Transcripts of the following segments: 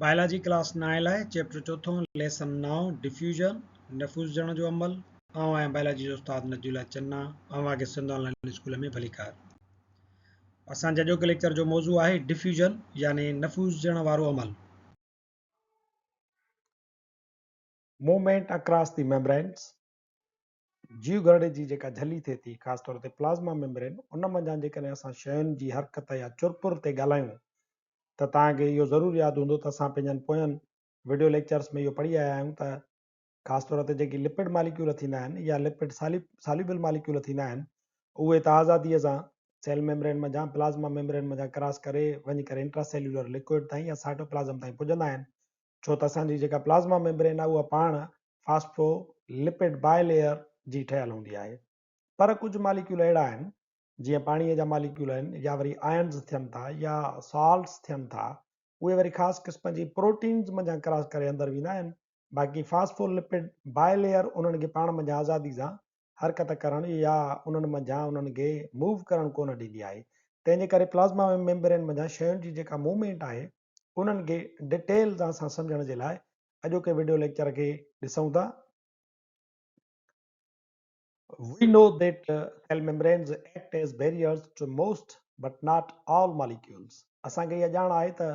Biology class نائين لاء chapter چوٿون ليسن نائون ڊفيوزن، نفوذجڻ جو عمل، آئون آهيان بائلاجي جو استاد نجي الله چنا، اوهان کي سنڌ آن لائين اسڪول ۾ ڀليڪار. اسان جي اڄوڪي ليڪچر جو موضوع آهي ڊفيوزن يعني نفوذجڻ وارو عمل. موومينٽ اڪراس the membranes, جيو گهرڙي جي جيڪا جهلي ٿئي ٿي خاص طور تي پلازما ميمبرين ان منجهان جيڪڏهن اسان شين جي حرڪت يا چرپر تي ڳالهايون ته توهان کي اهو ضرور ياد هوندو ته اسان پنهنجن پوين وڊيو ليڪچرس ۾ اهو پڙهي آيا آهيون ته خاص طور تي جيڪي لپڊ ماليڪيول ٿيندا آهن يا لپڊ ساليوبل ماليڪيول ٿيندا آهن اهي ته آزاديء سان سيل ميمبرين منجهان پلازما ميمبرين منجهان ڪراس ڪري وڃي ڪري انٽرا سيلولر لڪوئڊ تائين يا سائٽوپلازم تائين پڄندا آهن ڇو ته اسان جي جيڪا پلازما ميمبرين آهي اها پاڻ فاسفو لپڊ باء ليئر جي ٺهيل هوندي آهي پر ڪجهه ماليڪيول اهڙا آهن جيئن پاڻيء جا ماليڪيول آهن يا وري آئنز ٿين ٿا يا سالٽس ٿين ٿا اهي وري خاص قسم جي پروٽينز منجهان ڪراس ڪري اندر ويندا آهن باقي فاسفو لپڊ باء ليئر انهن کي پاڻ منجهان آزادي سان حرڪت ڪرڻ يا انهن منجهان انهن کي موو ڪرڻ ڪونه ڏيندي آهي تنهن جي ڪري پلازما ميمبرين منجهان شين جي جيڪا موومينٽ آهي انهن کي ڊيٽيل سان اسان سمجهڻ جي لاء اڄوڪي وڊيو ليڪچر کي ڏسون ٿا. We know that cell membranes act as barriers to most but not all molecules. اسان کي اها ڄاڻ آهي ته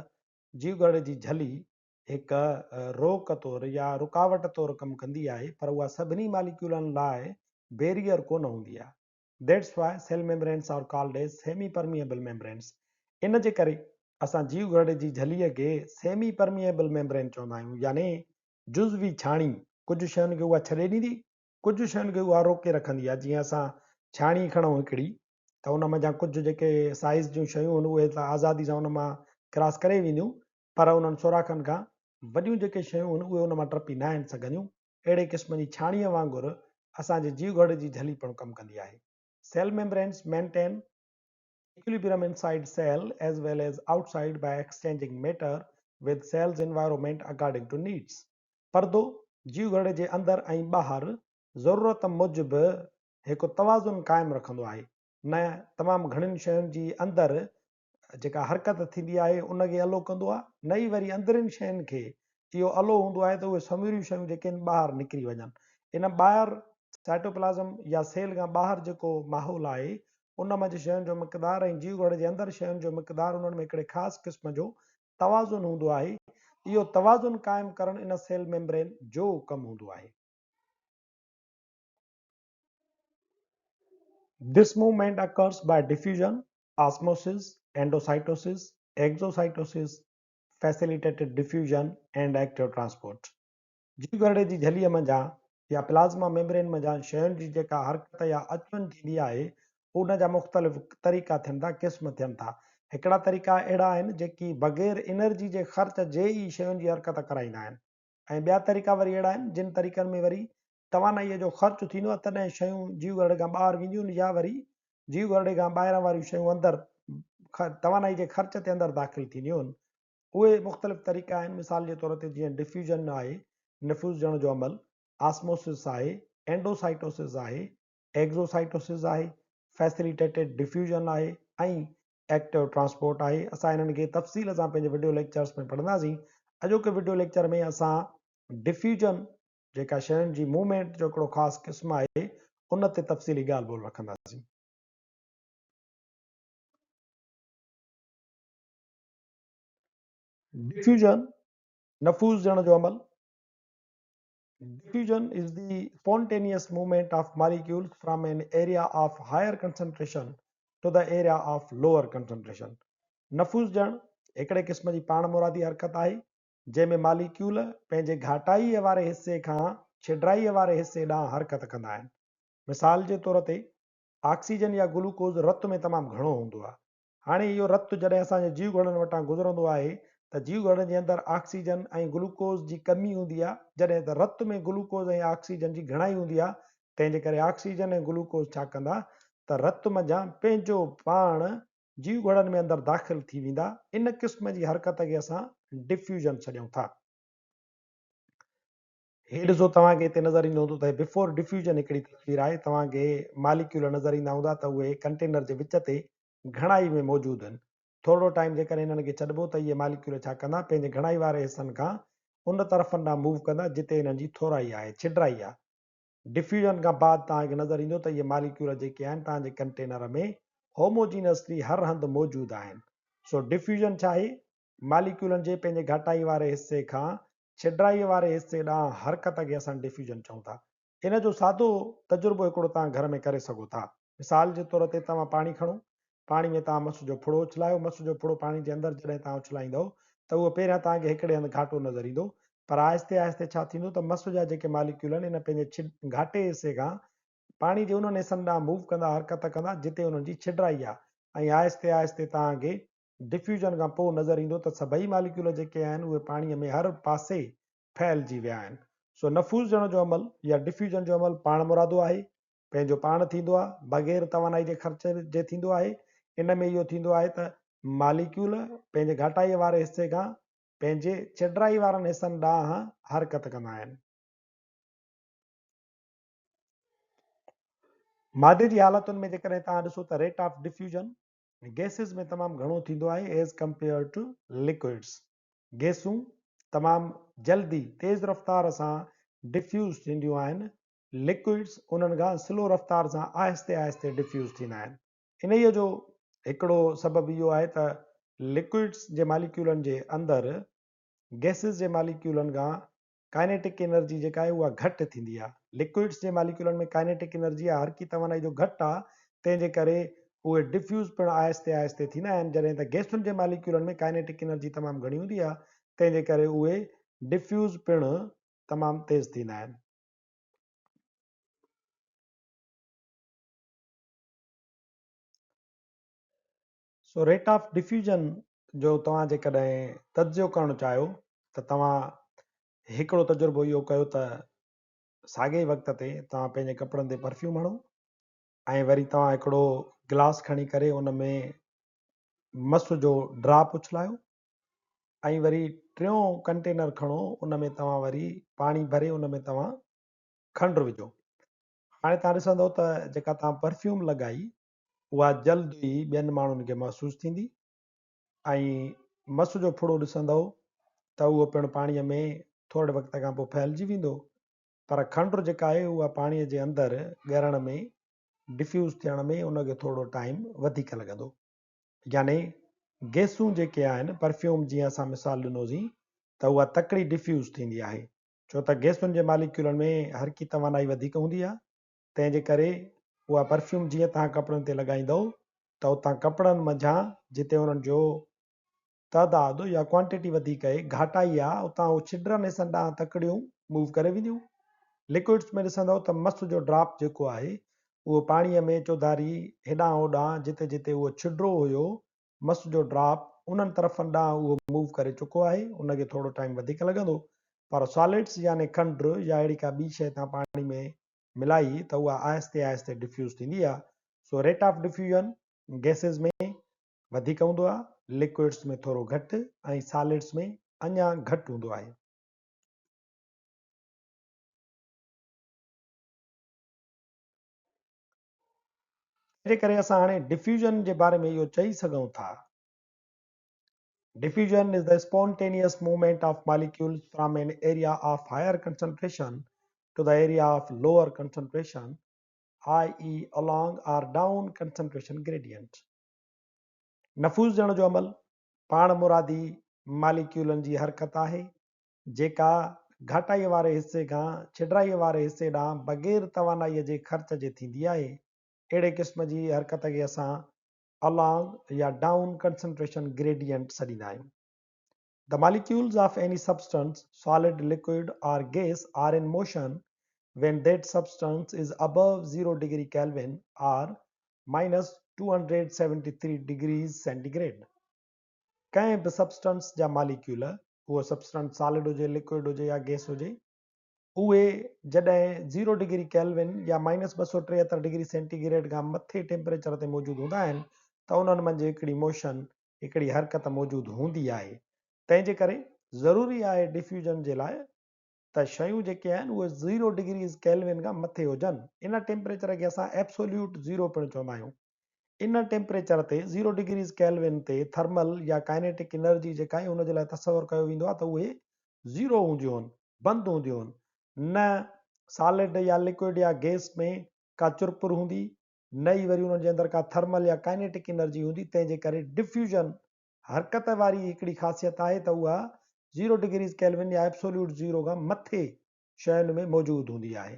جيوگهرڙي جي جهلي هڪ روڪ طور يا رڪاوٽ طور ڪم ڪندي آهي پر اها سڀني ماليڪيولن لاء بيريئر ڪونه هوندي آهي. That's why cell membranes are called as semi permeable membranes. ان جي ڪري اسان جيوگهرڙي جي جهلي کي سيمي پرميئبل ميمبرين چوندا آهيون يعني جزوي ڇاڻي، ڪجهه شين کي اها ڇڏي ڏيندي ڪجهه شين کي اها روڪي رکندي آهي جيئن اسان ڇاڻي کڻون هڪڙي ته ان منجهان ڪجهه جيڪي سائيز جون شيون آهن اهي ته آزادي سان ان مان ڪراس ڪري وينديون پر انهن سوراخن کان وڏيون جيڪي شيون آهن اهي ان مان ٽپي ناهن سگهنديون اهڙي قسم جي ڇاڻيء وانگر اسان جي جيوگهرڙي جي جهلي پڻ ڪم ڪندي آهي Cell membranes maintain equilibrium inside cell as well as outside by exchanging matter with cell's environment according to needs. پردو جيوگهرڙي جي اندر ۽ ٻاهر ضرورت موجب هڪ توازن قائم رکندو آهي. نه تمام گهڻين شين جي اندر جيڪا حرڪت ٿيندي آهي ان کي الو ڪندو آهي نه ئي وري اندرين شين کي اهو الو هوندو آهي ته اهي سموريون شيون جيڪي آهن ٻاهر نڪري وڃن. ان ٻاهر سائٽوپلازم يا سيل کان ٻاهر جيڪو ماحول آهي ان منجهه شين جو مقدار ۽ جيوگهرڙي جي اندر شين جو مقدار انهن ۾ هڪڙي خاص قسم جو توازن هوندو آهي، اهو توازن قائم ڪرڻ ان سيل ميمبرين جو ڪم هوندو آهي. This movement occurs by diffusion, osmosis, endocytosis, exocytosis, facilitated diffusion and active transport. جيوگهرڙي جي جهليء منجهان يا پلازما ميمبرين منجهان شين جي جيڪا حرڪت يا اچ وڃ ٿيندي آهي، ان جا مختلف طريقا ٿين ٿا، قسم ٿين ٿا. هڪڙا طريقا اهڙا آهن، جيڪي بغير انرجي جي خرچ جي ئي شين جي حرڪت ڪرائيندا آهن ۽ ٻيا طريقا وري اهڙا آهن، جن طريقن ۾ وري توانائيء جو خرچ ٿيندو آهي، تڏهن شيون جيوگهرڙي کان ٻاهر وينديون آهن يا وري جيوگهرڙي کان ٻاهران واريون شيون اندر توانائي جي خرچ تي اندر داخل ٿينديون آهن. اهي مختلف طريقا آهن، مثال جي طور تي جيئن ڊفيوزن آهي، نفوذجڻ جو عمل، آسموسس آهي، اينڊوسائٽوسس آهي، ايگزوسائٽوسس آهي، فيسليٽيٽيڊ ڊفيوزن آهي ۽ ايڪٽو ٽرانسپورٽ آهي. اسان انهن کي تفصيل سان پنهنجي وڊيو ليڪچرس ۾ پڙهنداسين. اڄوڪي وڊيو ليڪچر ۾ اسان ڊفيوزن جيڪا شين جي موومينٽ جو هڪڙو خاص قسم آهي ان تي تفصيلي ڳالهه ٻولهه رکنداسين. ڊفيوزن، نفوذ ڏيڻ جو عمل، Diffusion is the spontaneous movement of molecules from an area of higher concentration to the area of lower concentration. نفوذ ڏيڻ هڪڙي قسم جي پاڻمرادي حرڪت آهي، جنهن ۾ ماليڪيول پنهنجي گهاٽائيء واري حصي کان ڇيڊرائيء واري حصي ڏانهن حرڪت ڪندا آهن. مثال جي طور تي، آڪسيجن يا گلوڪوز رت ۾ تمام گهڻو هوندو آهي. هاڻي اهو رت جڏهن اسان جي جيوگهرڙن وٽان گذرندو آهي ته جيوگهرڙن جي اندر آڪسيجن ۽ گلوڪوز جي ڪمي هوندي آهي، جڏهن ته رت ۾ گلوڪوز ۽ آڪسيجن جي گهڻائي هوندي آهي، تنهن جي ڪري آڪسيجن ۽ گلوڪوز ڇا ڪندا ته رت منجهان پنهنجو پاڻ جيوگهرڙن ۾ اندر داخل ٿي ويندا، ان قسم جي حرڪت کي اسان ڊفيوزن سڏيون ٿا. هي ڏسو توهان کي هتي نظر ايندو هوندو ته بفور ڊفيوزن هڪڙي تصوير آهي توهان کي ماليڪيول نظر ايندا هوندا ته اهي ڪنٽينر جي وچ تي گهڻائي ۾ موجود آهن. ٿورڙو ٽائيم جيڪڏهن انهن کي ڇڏبو ته اهي ماليڪيول ڇا ڪندا پنهنجي گهڻائي واري حصن کان ان طرفن ڏانهن موو ڪندا جتي انهن جي ٿورائي آهي، ڇڊرائي آهي. ڊفيوزن کان بعد توهان کي نظر ايندو ته اهي ماليڪيول جيڪي آهن توهان جي ڪنٽينر ۾ هوموجينسلي هر هنڌ موجود آهن. سو ڊفيوزن ڇا آهي؟ ماليڪيولن جي پنهنجي گهاٽائي واري حصي کان ڇڊرائي واري حصي ڏانهن حرڪت کي اسان ڊفيوزن چئون ٿا. ان جو سادو تجربو هڪڙو توهان گهر ۾ ڪري سگهو ٿا. مثال جي طور تي توهان پاڻي کڻو، پاڻي ۾ توهان مس جو ڦڙو اڇلايو، مس جو ڦڙو پاڻي جي اندر جڏهن توهان اڇلائيندؤ ته اهو پهريان توهان کي هڪڙي هنڌ گهاٽو نظر ايندو پر آهستي آهستي ڇا ٿيندو ته مس جا جيڪي ماليڪيول آهن ان پنهنجي گهاٽي حصي کان پاڻي جي انهن حصن ڏانهن موو ڪندا حرڪت ڪندا جتي انهن جي ڇڊرائي آهي ۽ آهستي آهستي توهان کي ڊفيوزن کان پوء نظر ايندو ته سڀئي ماليڪيول جيڪي آهن اهي پاڻي ۾ هر پاسي ڦهلجي ويا آهن. سو نفوذجڻ جو عمل يا ڊفيوزن جو عمل پاڻمرادو آهي، پنهنجو پاڻ ٿيندو آهي، بغير توانائي جي خرچ جي ٿيندو آهي. ان ۾ اهو ٿيندو آهي ته ماليڪيول پنهنجي گهاٽائي واري حصي کان پنهنجي چيڊرائي وارن حصن ڏانهن حرڪت ڪندا آهن. مادي جي حالتن ۾ جيڪڏهن توهان ڏسو ته ريٽ آف ڊفيوزن گيسز ۾ تمام گهڻو ٿيندو آهي ايز ڪمپيئر ٽو لڪوئڊس. گيسون تمام جلدي تيز رفتار سان ڊفيوز ٿينديون آهن، لڪوئڊس انهن کان سلو رفتار سان آهستي آهستي ڊفيوز ٿيندا آهن. انهيء جو هڪڙو سبب اهو آهي ته لڪوئڊس جي ماليڪيولن جي اندر گيسز جي ماليڪيولن کان ڪائنيٽڪ انرجي جيڪا آهي اها گهٽ ٿيندي آهي. لڪوئڊس جي ماليڪيولن ۾ ڪائنيٽڪ انرجي يا حرڪي توانائي جو گهٽ آهي تنهن جي ڪري اهي ڊفيوز پڻ آهستي آهستي ٿيندا آهن جڏهن ته گئسن جي ماليڪيولن ۾ ڪائنيٽڪ انرجي تمام گهڻي هوندي آهي تنهن جي ڪري اهي ڊفيوز پڻ تمام تيز ٿيندا آهن. سو ريٽ آف ڊفيوزن جو توهان جيڪڏهن تجزيو ڪرڻ چاهيو ته توهان هڪڙو تجربو اهو ڪيو ته ساڳئي وقت تي توهان پنهنجي ڪپڙن تي پرفيوم هڻو ۽ وري توهان هڪڙو گلاس کڻي ڪري ان ۾ مس جو ڊراپ اڇلايو ۽ وري ٽيون ڪنٽينر کڻو ان ۾ توهان وري پاڻي ڀري ان ۾ توهان کنڊ وجهو. هاڻي توهان ڏسندو ته جيڪا توهان پرفيوم لڳائي اها جلد ئي ٻين ماڻهن کي محسوس ٿيندي ۽ مس جو ڦڙو ڏسندؤ ته اهو پڻ پاڻيء ۾ ٿورڙي وقت کان پوء ڦهلجي ويندو پر کنڊ جيڪا آهي اها پاڻيء جي اندر ڳرڻ ۾ ڊفيوز ٿيڻ ۾ ان کي ٿورڙو ٽائيم وڌيڪ لڳندو. يعني گئسون جيڪي آهن پرفيوم جيئن اسان مثال ڏنوسين ته اها تڪڙي ڊفيوز ٿيندي آهي ڇو ته گئسن جي ماليڪيولن ۾ حرڪي توانائي وڌيڪ هوندي آهي تنهن جي ڪري اها پرفيوم جيئن توهان ڪپڙن تي لڳائيندؤ ته اتان ڪپڙن منجهان جتي انهن جو تعداد يا ڪوانٽيٽي وڌيڪ آهي، گهاٽائي آهي، اتان اهو ڇڊرن حصن ڏانهن تڪڙيون موو ڪري وينديون. لڪوئڊس ۾ ڏسندؤ ته مس جو ڊراپ جيڪو آهي اهو پاڻيء ۾ چوڌاري هيڏانهن هوڏانهن جتي جتي اهو ڇڊرو هيو مس جو ڊراپ انهن طرفن ڏانهن اهو موو ڪري چڪو آهي ان کي ٿورو ٽائيم وڌيڪ لڳندو پر سالڊس يعني کنڊ يا اهڙي ڪا ٻي شيء تان پاڻي ۾ ملائي ته اها آهستي آهستي ڊفيوز ٿيندي آهي سو ريٽ آف ڊفيوزن گئسز ۾ وڌيڪ هوندو آهي لڪوئڊس ۾ ٿورو گهٽ ۽ سالڊس ۾ اڃا گهٽ هوندو آهي. تنهن جي ڪري اسان هاڻي ڊفيوزن جي باري ۾ اهو چئي سگهون ٿا. Diffusion is the spontaneous movement of molecules from an area of higher concentration to the area of lower concentration, i.e. along or down concentration gradient. نفوذ ڏيڻ جو عمل پاڻمرادي ماليڪيولن جي حرڪت آهي جيڪا گهاٽائيء واري حصي کان ڇڊرائيء واري حصي ڏانهن بغير توانائيء جي خرچ جي ٿيندي آهي. اهڙي قسم جي حرڪت کي اسان الانگ يا ڊائون ڪنسنٽريشن گريڊينٽ سڏيندا آهيون. The molecules of any substance, solid, liquid or gas are in motion when that substance is above zero degree Kelvin or minus 273 degrees centigrade. ڪنهن به سبسٽنس جا ماليڪيول، اهو سبسٽنس سالڊ هجي، liquid هجي يا gas هجي، اهي جڏهن زيرو ڊگري ڪيلون يا مائنس 273 ڊگري سينٽي گريڊ کان مٿي ٽيمپريچر تي موجود هوندا آهن ته انهن منجهه هڪڙي موشن، هڪڙي حرڪت موجود هوندي آهي. تنهن جي ڪري ضروري آهي ڊفيوزن جي لاء ته شيون جيڪي آهن اهي زيرو ڊگريز ڪيلون کان مٿي هجن. ان ٽيمپريچر کي اسان ايبسوليوٽ زيرو پڻ چوندا آهيون. ان ٽيمپريچر تي زيرو ڊگريز ڪيلون تي ٿرمل يا ڪائنيٽڪ انرجي جيڪا آهي ان جي لاء تصور ڪيو ويندو آهي ته اهي زيرو هونديون آهن، بند هونديون آهن، نه سالڊ يا لڪوئڊ يا گيس ۾ ڪا چرپر هوندي نه ئي وري انهن جي اندر ڪا ٿرمل يا ڪائنيٽڪ انرجي هوندي، تنهن جي ڪري ڊفيوزن حرڪت واري هڪڙي خاصيت آهي ته اها زيرو ڊگريز ڪيلون يا ايبسوليوٽ زيرو کان مٿي شين ۾ موجود هوندي آهي.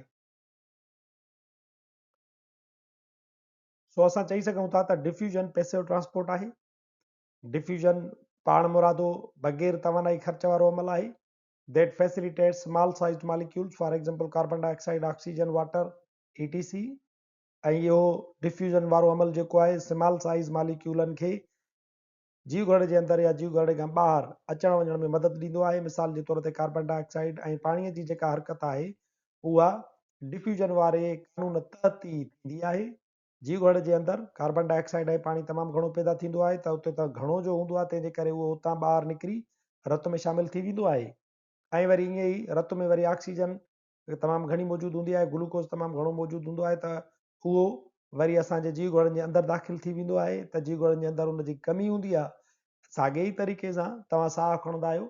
سو اسان چئي سگهون ٿا ته ڊفيوزن پيسو ٽرانسپورٽ آهي. ڊفيوزن پاڻمرادو بغير توانائي خرچ وارو عمل آهي. That facilitates small sized molecules for example carbon dioxide, oxygen, water, etc. ۽ اهو ڊفيوزن وارو عمل جيڪو آهي سمال سائيز ماليڪيولن کي جيوگهرڙي جي اندر يا جيوگهرڙي کان ٻاهر اچڻ وڃڻ ۾ مدد ڏيندو آهي. مثال جي طور تي ڪاربان ڊاء آڪسائيڊ ۽ پاڻي جي جيڪا حرڪت آهي اها ڊفيوزن واري قانون تحت ئي ٿيندي آهي. جيوگهرڙي جي اندر ڪاربان ڊاء آڪسائيڊ ۽ پاڻي تمام گهڻو پيدا ٿيندو آهي ته اتي ته گهڻو جو هوندو آهي تنهن جي ڪري اهو اتان ٻاهر نڪري رت ۾ شامل ٿي ويندو آهي ۽ وري ائين ئي رت ۾ وري آڪسيجن تمام گهڻي موجود هوندي آهي، گلوڪوز تمام گهڻو موجود هوندو آهي ته اهو وري اسان جي جيو گهرڙن جي اندر داخل ٿي ويندو آهي ته جيو گهرڙن جي اندر ان جي ڪمي هوندي آهي. ساڳئي ئي طريقي سان توهان ساهه کڻندا آهيو،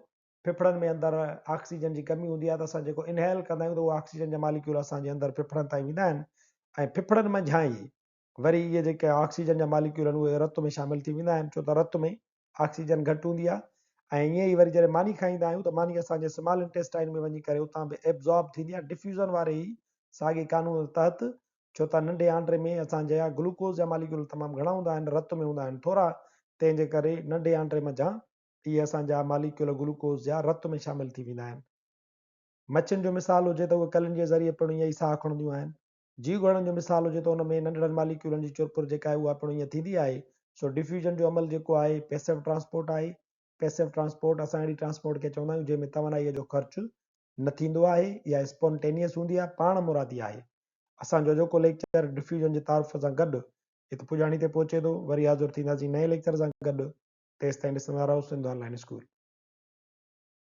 ڦڦڙن ۾ اندر آڪسيجن جي ڪمي هوندي آهي ته اسان جيڪو انهيل ڪندا آهيون ته اهو آڪسيجن جا ماليڪيول اسان جي اندر ڦڦڙن تائين ويندا آهن ۽ ڦڦڙن منجهان ئي وري اهي جيڪي آڪسيجن جا ماليڪيول آهن اهي رت ۾ شامل ٿي ويندا آهن ڇو ته رت ۾ آڪسيجن گهٽ هوندي آهي ۽ ائين ئي وري جڏهن ماني کائيندا آهيون ته ماني اسان جي سمال انٽيسٽائن ۾ وڃي ڪري اتان به ايبزارب ٿيندي آهي ڊفيوزن واري ئي ساڳي قانون تحت ڇو ته ننڍي آنڊري ۾ اسان جا گلوڪوز جا ماليڪيول تمام گهڻا هوندا آهن رت ۾ هوندا آهن ٿورا تنهن جي ڪري ننڍي آنڊري منجهان اهي اسان جا ماليڪيول گلوڪوز جا رت ۾ شامل ٿي ويندا آهن. مڇين جو مثال هجي ته اهي ڪلين جي ذريعي پڻ ائين ئي ساهه کڻنديون آهن. جيوگهرڙن جو مثال هجي ته ان ۾ ننڍڙن ماليڪيولن جي چرپر جيڪا آهي اها پڻ ائين ٿيندي آهي. سو ڊفيوزن جو عمل جيڪو آهي پيسو ٽرانسپورٽ آهي. پيسو ٽرانسپورٽ اسان اهڙي ٽرانسپورٽ کي چوندا آهيون جنهن ۾ توانائيء جو خرچ نه ٿيندو آهي اها اسپونٽينيس هوندي آهي پاڻ مرادي آهي. اسان جو اڄوڪو ليڪچر ڊفيوزن جي تعارف سان گڏ هت پڄاڻي تي پهچي ٿو. وري حاضر ٿينداسين نئين ليڪچر سان گڏ. تيستائين ڏسندا رهو سنڌ آن لائين اسڪول.